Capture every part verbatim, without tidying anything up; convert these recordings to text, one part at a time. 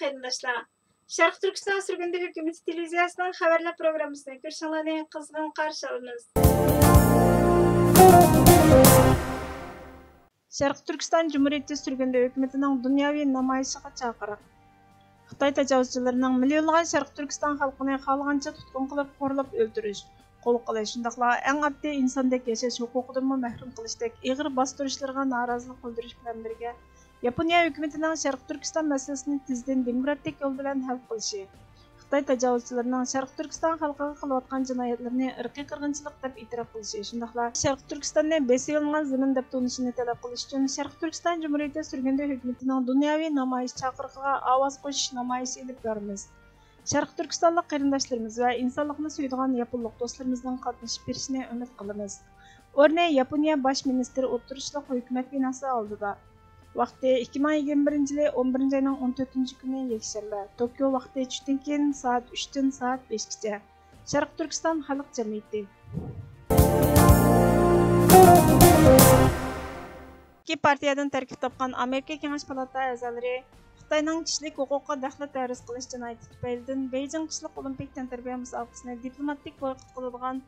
قېرىنداشلار، شەرقىي تۈركىستان سۈرگۈندە ھۆكۈمىتى تېلېۋىزىيەسىنىڭ خەۋەرلەر پروگراممىسىنى كۆرۈشۈڭلارنى قىزغىن قارشى ئالىمىز. شەرقىي تۈركىستان جۇمھۇرىيىتى سۈرگۈندە ھۆكۈمىتىنىڭ دۇنياۋى نامايىشىغا چاقىرىق. خىتاي تاجاۋۇزچىلىرىنىڭ مىليونلىغان شەرقىي تۈركىستان خەلقىنى خالىغانچە تۇتقۇن قىلىپ، خورلاپ ئۆلتۈرۈش، قول قىلىش، شۇنداقلا ئەڭ ئاددىي ئىنساندەك ياشاش ھوقۇقىدىنمۇ مەھرۇم قىلىشتەك ئېغىر باستۇرۇشلىرىغا نارازىلىق بىلدۈرۈش بىلەن بىرگە، ياپونىيە ھۆكۈمىتىنىڭ شەرقىي تۈركىستان مەسىلىسىنى تېزدىن دېموكراتىك يول بىلەن ھەل قىلىشى، خىتاي تاجاۋۇزچىلىرىنىڭ شەرقىي تۈركىستان خەلقىگە قىلىۋاتقان جىنايەتلىرىنى ئىرقىي قىرغىنچىلىق دەپ ئېتىراپ قىلىشى، شۇنداقلا شەرقىي تۈركىستاننى بېسىۋېلىنغان زېمىن دەپ تونۇشىنى تەلەپ قىلىش ئۈچۈن شەرقىي تۈركىستان جۇمھۇرىيىتى سۈرگۈندە ھۆكۈمىتىنىڭ دۇنياۋى نامايىش چاقىرىقىغا ئاۋاز قوشۇش نامايىشى ئېلىپ بارىمىز. شەرقىي تۈركىستانلىق قېرىنداشلىرىمىز ۋە ئىنسانلىقنى سۆيىدىغان ياپونلۇق دوستلىرىمىزنىڭ قاتنىشىپ بېرىشىنى ئۈمىد قىلىمىز. ئورنى ياپونىيە باش مىنىستىرى ئولتۇرۇشلۇق ھۆكۈمەت بىناسى ئالدىدا. ۋاقتى ئىككى مىڭ يىگىرمە بىرىنچى يىلى ئون بىرىنچى ئاينىڭ ئون تۆتىنچى كۈنى يەكشەنبە. توكيو ۋاقتى چۈشتىن كېيىن سائەت ئۈچتىن سائەت بەشكىچە. شەرقىي تۈركىستان خەلق جەمئىيىتى. ئىككى پارتىيەدىن تەركىب تاپقان ئامېرىكا كېڭەش پالاتا ئەزالىرى خىتاينىڭ كىشىلىك ھوقۇققا دەخلەت ھەرىز قىلىش جىنايىتى تۈپەيلىدىن بېيجىڭ قىشلىق ئولىمپىك تەنتەربىيە مۇسابىقىسىنى دىپلوماتىك بويكوت قىلىدىغان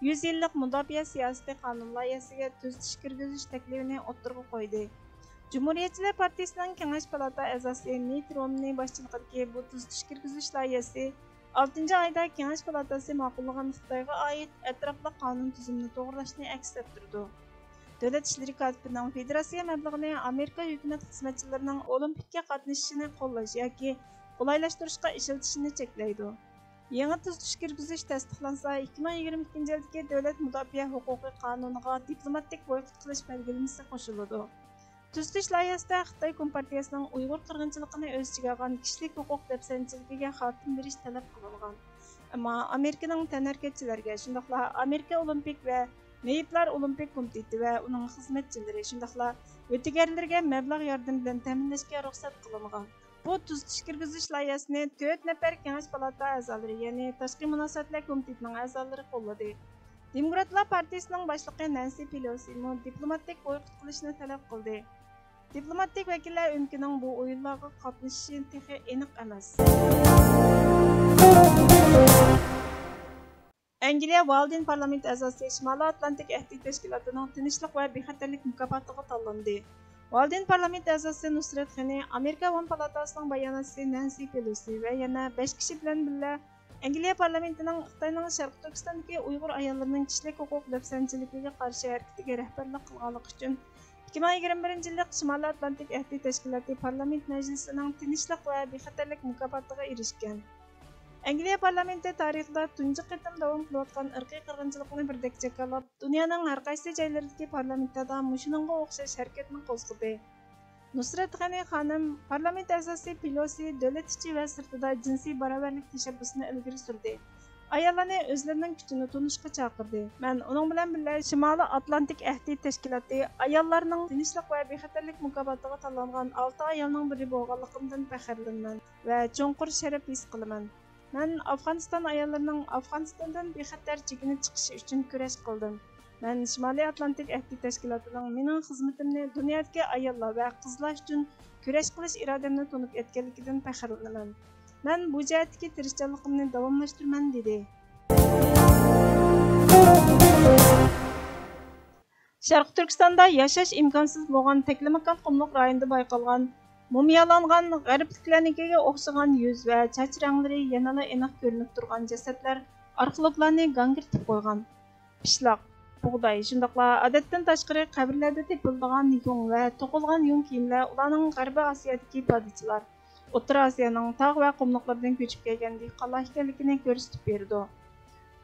يۈز يىللىق مۇداپىئە سىياسىتى قانۇن لايىھەسىگە تۈزىتىش كىرگۈزۈش تەكلىپىنى ئوتتۇرىغا قويدى. جۇمھۇرىيەتچىلەر پارتىيىسىنىڭ كېڭەش پالاتا ئەزاسى مىت رومنى باشچىلىقىدىكى بۇ تۈزىتىش كىرگۈزۈش لايىھەسى ئالتىنچى ئايدا كېڭەش پالاتاسى ماقۇللىغان خىتايغا ئائىت ئەتراپلىق قانۇن تۈزۈمنى توغرىلاشنى ئەكس ئەتتۈرىدۇ. دۆلەت ئىشلىرى كاتىپىنىڭ فېدېراتسىيە مەبلىغىنى ئامېرىكا ھۆكۈمەت خىزمەتچىلىرىنىڭ ئولىمپىككە قاتنىشىشىنى قوللاش ياكى قولايلاشتۇرۇشقا ئىشلىتىشىنى چەكلەيدۇ. يېڭى تۈزىتىش كىرگۈزۈش تەستىقلانسا، ئىككى مىڭ يىگىرمە ئىككىنچى يىلدىكى دۆلەت مۇداپىئە ھوقۇقى قانۇنىغا دىپلوماتىك بويكوت قىلىش بەلگىلىمىسى قوشۇلىدۇ. تۈزىتىش لايىھەسىدە خىتاي كومپارتىيەسىنىڭ ئۇيغۇر قىرغىنچىلىقىنى ئۆز ئىچىگە ئالغان كىشىلىك ھوقۇق دەپسەندىچىلىكىگە خاتىمە بېرىش تەلەپ قىلىنغان. ئەمما ئامېرىكىنىڭ تەنھەرىكەتچىلەرگە، شۇنداقلا ئامېرىكا ئولىمپىك ۋە مېيىپلار ئولىمپىك كومىتېتى ۋە ئۇنىڭ خىزمەتچىلىرى، شۇنداقلا ھۆددىگەرلىرىگە مەبلەغ ياردىمى بىلەن تەمىنلەشكە رۇخسەت قىلىنغان. بۇ تۈزىتىش كىرگۈزۈش لايىھەسىنى تۆت نەپەر كېڭەش پالاتا ئەزالىرى، يەنى تاشقى مۇناسىۋەتلەر كومىتېتىنىڭ ئەزالىرى قوللىدى. دېموكراتلار پارتىيىسىنىڭ باشلىقى نەنسى پېلوسىمۇ دىپلوماتىك بويكوت قىلىشنى تەلەپ قىلدى. دىپلوماتىك ۋەكىللەر ئۆمىكىنىڭ بۇ ئويۇنلارغا قاتنىشىشى تېخى ئېنىق ئەمەس. ئەنگلىيە ۋالدىن پارلامېنت ئەزاسى شىمالىي ئاتلانتىك ئەھدى تەشكىلاتىنىڭ تىنچلىق ۋە بىخەتەرلىك مۇكاپاتىغا تاللاندى. ۋالدىن پارلامېنت ئەزاسى نۇسرەت غېنى، ئامېرىكا ئاۋام پالاتاسىنىڭ باياناتچىسى نەنسى پېلوسى ۋە يەنە بەش كىشى بىلەن بىللە ئەنگلىيە پارلامېنتىنىڭ خىتاينىڭ شەرقىي تۈركىستاندىكى ئۇيغۇر ئاياللىرىنىڭ كىشىلىك ھوقۇق دەپسەندىچىلىكىگە قارشى ھەرىكىتىگە رەھبەرلىك قىلغانلىقى ئۈچۈن ئىككى مىڭ يىگىرمە بىرىنچى يىللىق شىمالىي ئاتلانتىك ئەھدى تەشكىلاتى پارلامېنت مەجلىسىنىڭ تىنچلىق ۋە بىخەتەرلىك مۇكاپاتىغا ئېرىشكەن. ئەنگلىيە پارلامېنتى تارىخىدا تۇنجى قېتىم داۋام قىلىۋاتقان ئىرقىي قىرغىنچىلىقنى بىردەك جاكارلاپ، دۇنيانىڭ ھەر قايسى جايلىرىدىكى پارلامېنتلاردا مۇشۇنىڭغا ئوخشاش ھەرىكەتنى قوزغىدى. نۇسرەت غېنى خانىم، پارلامېنت ئەزاسى پېلوسى دۆلەت ئىچى ۋە سىرتىدا جىنسىي باراۋەرلىك تەشەببۇسىنى ئىلگىرى سۈردى. ئاياللارنى ئۆزلىرىنىڭ كۈچىنى تونۇشقا چاقىردى. مەن ئۇنىڭ بىلەن بىللە شىمالىي ئاتلانتىك ئەھدى تەشكىلاتى ئاياللارنىڭ تىنچلىق ۋە بىخەتەرلىك مۇكاپاتىغا تاللانغان ئالتە ئايالنىڭ بىرى بولغانلىقىمدىن پەخىرلىنىمەن ۋە چوڭقۇر شەرەپ ھېس قىلىمەن. مەن ئافغانىستان ئاياللىرىنىڭ ئافغانىستاندىن بىخەتەر چېكىنىپ چىقىشى ئۈچۈن كۈرەش قىلدىم. مەن شىمالىي ئاتلانتىك ئەھدى تەشكىلاتىنىڭ مېنىڭ خىزمىتىمنى دۇنيادىكى ئاياللار ۋە قىزلار ئۈچۈن كۈرەش قىلىش ئىرادەمنى تونۇپ يەتكەنلىكىدىن پەخىرلىنىمەن. مەن بۇ جەھەتتىكى تىرىشچانلىقىمنى داۋاملاشتۇرىمەن، دېدى. شەرقىي تۈركىستاندا ياشاش ئىمكانسىز بولغان تەكلىماكان قۇملۇق رايونىدا بايقالغان مۇمىيالانغان غەربلىكلەرنىڭكىگە ئوخشىغان يۈز ۋە چاچ رەڭلىرى يەنىلا ئېنىق كۆرۈنۈپ تۇرغان جەسەتلەر ئارخېئولوگلارنى گاڭگىرىتىپ قويغان. پىشلاق، بۇغداي، شۇنداقلا ئادەتتىن تاشقىرى قەبرىلەردە تېپىلىدىغان يۇڭ ۋە توقۇلغان يۇڭ كىيىملەر ئۇلارنىڭ غەربىي ئاسىيادىكى پادىچىلار، ئوتتۇرا ئاسىيانىڭ تاغ ۋە قۇملۇقلىرىدىن كۆچۈپ كەلگەن دېھقانلار ئىكەنلىكىنى كۆرسىتىپ بېرىدۇ.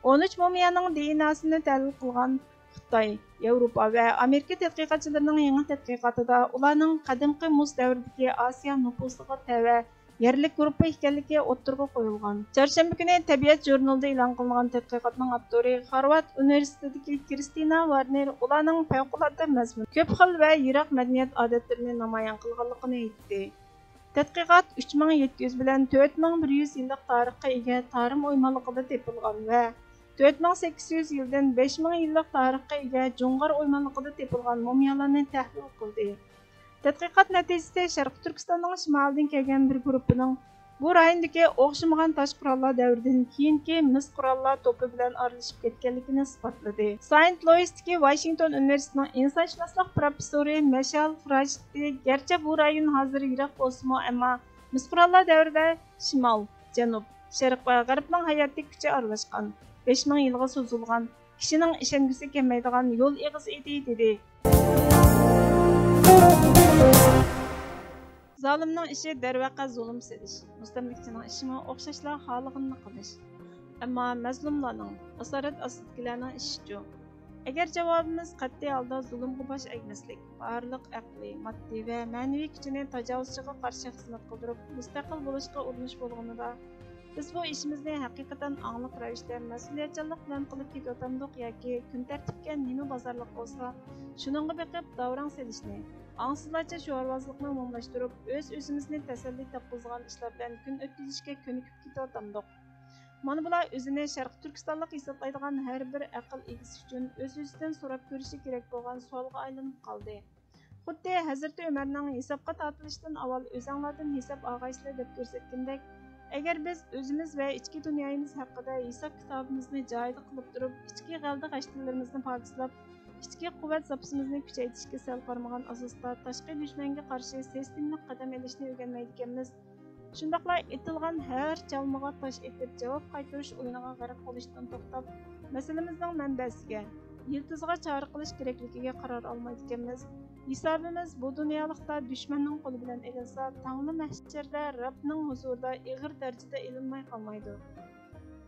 ئون ئۈچ مۇمىيانىڭ دېئېنئاسىنى تەھلىل قىلغان خىتاي، ياۋروپا ۋە ئامېرىكا تەتقىقاتچىلىرىنىڭ يېڭى تەتقىقاتىدا ئۇلارنىڭ قەدىمكى مۇز دەۋرىدىكى ئاسىيا نوپۇسىغا تەۋە يەرلىك گۇرۇپپا ئىكەنلىكى ئوتتۇرىغا قويۇلغان. چارشەنبە كۈنى تەبىئەت ژۇرنىلىدا ئېلان قىلىنغان تەتقىقاتنىڭ ئاپتورى، خارۋارد ئۇنىۋېرسىتېتىدىكى كىرىستىنا ۋارنېر ئۇلارنىڭ پەۋقۇلئاددە مەزمۇن، كۆپ خىل ۋە يىراق مەدەنىيەت ئادەتلىرىنى نامايان قىلغانلىقىنى ئېيتتى. تەتقىقات ئۈچ مىڭ يەتتە يۈز بىلەن تۆت مىڭ بىر يۈز يىللىق تارىخقا ئىگە تارىم ئويمانلىقىدا تېپىلغان ۋە تۆت مىڭ سەككىز يۈز يىلدىن بەش مىڭ يىللىق تارىخقا ئىگە جۇڭغار ئويمانلىقىدا تېپىلغان مۇمىيالارنى تەھلىل قىلدى. تەتقىقات نەتىجىسى شەرقىي تۈركىستاننىڭ شىمالىدىن كەلگەن بىر گۇرۇپپىنىڭ بۇ رايوندىكى ئوخشىمىغان تاش قوراللار دەۋرىدىن كېيىنكى مىس قوراللار توپى بىلەن ئارىلىشىپ كەتكەنلىكىنى ئىسپاتلىدى. ساينت لويىستىكى ۋاشىنگتون ئۇنىۋېرسىتېتىنىڭ ئىنسانشۇناسلىق پروفېسسورى مەشەل فراجتى، گەرچە بۇ رايون ھازىر يىراق بولسىمۇ، ئەمما مىس قوراللار دەۋرىدە شىمال، جەنۇب، شەرق ۋە غەربنىڭ ھاياتىي كۈچى ئارىلاشقان، بەش مىڭ يىلغا سوزۇلغان، كىشىنىڭ ئىشەنگۈسى كەلمەيدىغان يول ئېغىزى ئىدى، دېدى. زالىمنىڭ ئىشى دەرۋەقە زۇلۇم سېلىش، مۇستەملىكىچىنىڭ ئىشىمۇ ئوخشاشلا خالىغىنىنى قىلىش. ئەمما مەزلۇملارنىڭ، ئاسارەت ئاستىدىكىلەرنىڭ ئىشىچۇ؟ ئەگەر جاۋابىمىز قەتئىي ھالدا زۇلۇمغا باش ئەگمەسلىك، بارلىق ئەقلىي، ماددىي ۋە مەنىۋى كۈچىنى تاجاۋۇزچىغا قارشى خىزمەت قىلدۇرۇپ، مۇستەقىل بولۇشقا ئۇرۇنۇش بولغىنىدا، بىز بۇ ئىشىمىزنى ھەقىقەتەن ئاڭلىق رەۋىشتە، مەسئۇلىيەتچانلىق بىلەن قىلىپ كېتىۋاتامدۇق ياكى كۈن تەرتىپكە نېمە بازارلىق بولسا، شۇنىڭغا بېقىپ داۋراڭ سېلىشنى، ئاڭسىزلارچە شوئارۋازلىقنى ئومۇملاشتۇرۇپ، ئۆز-ئۆزىمىزنى تەسەللى تاپقۇزىدىغان ئىشلار بىلەن كۈن ئۆتكۈزۈشكە كۆنۈكۈپ كېتىۋاتامدۇق؟ مانا بۇلار ئۆزىنى شەرقىي تۈركىستانلىق ھېسابلايدىغان ھەر بىر ئەقىل ئىگىسى ئۈچۈن ئۆز-ئۆزىدىن سوراپ كۆرۈشى كېرەك بولغان سوئالغا ئايلىنىپ قالدى. خۇددى ھەزرىتى ئۆمەرنىڭ «ھېسابقا تارتىلىشتىن ئاۋۋال ئۆزەڭلاردىن ھېساب ئالغايسىلەر» دەپ كۆرسەتكىنىدەك، ئەگەر بىز ئۆزىمىز ۋە ئىچكى دۇنيايىمىز ھەققىدە ھېساب-كىتابىمىزنى جايىدا قىلىپ تۇرۇپ، ئىچكى غەلىتە-غەشتىلىرىمىزنى پاكىزلاپ، ئىچكى قۇۋۋەت زاپىسىمىزنى كۈچەيتىشكە سەل قارىمىغان ئاساستا تاشقى دۈشمەنگە قارشى سىستېمىلىق قەدەم ئېلىشنى ئۆگەنمەيدىكەنمىز، شۇنداقلا ئېتىلغان ھەر چالمىغا تاش ئېتىپ، جاۋاب قايتۇرۇش ئويۇنىغا غەرق بولۇشتىن توختاپ، مەسىلىمىزنىڭ مەنبەسىگە، يىلتىزىغا چارە قىلىش كېرەكلىكىگە قارار ئالمايدىكەنمىز. ھېسابىمىز بۇ دۇنيالىقتا دۈشمەننىڭ قولى بىلەن ئېلىنسا، تاڭلا مەھشەردە رەبنىڭ ھۇزۇرىدا ئېغىر دەرىجىدە ئېلىنماي قالمايدۇ.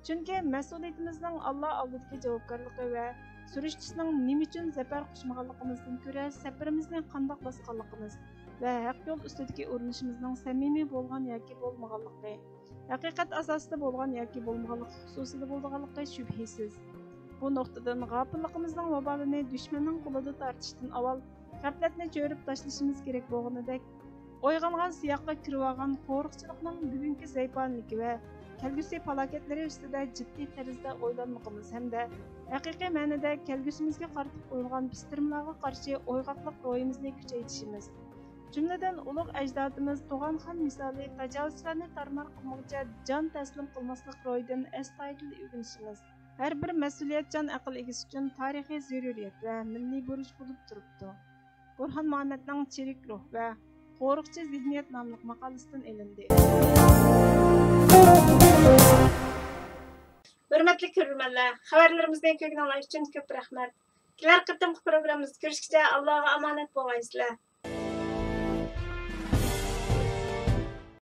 چۈنكى مەسئۇلىيىتىمىزنىڭ ئاللا ئالدىدىكى جاۋابكارلىقى ۋە سۈرۈشتىسىنىڭ نېمە ئۈچۈن زەپەر قۇچمىغانلىقىمىزدىن كۆرە، سەپىرىمىزنى قانداق باسقانلىقىمىز ۋە ھەق يول ئۈستىدىكى ئۇرۇنۇشىمىزنىڭ سەمىمىي بولغان ياكى بولمىغانلىقى، ھەقىقەت ئاساسىدا بولغان ياكى بولمىغانلىقى خۇسۇسىدا بولىدىغانلىقى شۈبھىسىز. بۇ نۇقتىدىن غاپىللىقىمىزنىڭ ۋابالىنى دۈشمەننىڭ قولىدا تارتىشتىن ئاۋۋال، غەپلەتنى چۆرۈپ تاشلىشىمىز كېرەك بولغىنىدەك، ئويغانغان سىياققا كىرىۋالغان قورۇقچىلىقنىڭ بۈگۈنكى زەيپانىلىكى ۋە كەلگۈسى پالاكەتلىرى ئۈستىدە جىددىي تەرزدە ئويلانمىقىمىز ھەمدە ھەقىقىي مەنىدە كەلگۈسىمىزگە قارىتىپ قويۇلغان پىستىرمىلارغا قارشى ئويغاقلىق روھىمىزنى كۈچەيتىشىمىز، جۈملىدىن ئۇلۇغ ئەجدادىمىز تۇغانخان مىسالى تاجاۋۇزچىلارنى تارمار قىلمىغۇچە جان تەسلىم قىلماسلىق روھىدىن ئەستايىدىل ئۆگىنىشىمىز ھەر بىر مەسئۇلىيەتچان ئەقىل ئىگىسى ئۈچۈن تارىخىي زۆرۈرىيەت ۋە مىللىي بۇرچ بولۇپ تۇرۇپتۇ. بۇرھان مۇھەممەدنىڭ چىرىك روھ ۋە قورۇقچى زېھنىيەت ناملىق ماقالىسىدىن ئېلىندى. ھۆرمەتلىك كۆرۈرمەنلەر، خەۋەرلىرىمىزنى كۆرگىنىڭلار ئۈچۈن كۆپ رەھمەت. كېلەر قېتىمقى پروگراممىمىزدا كۆرۈشكىچە ئاللاغا ئامانەت بولغايسىلەر.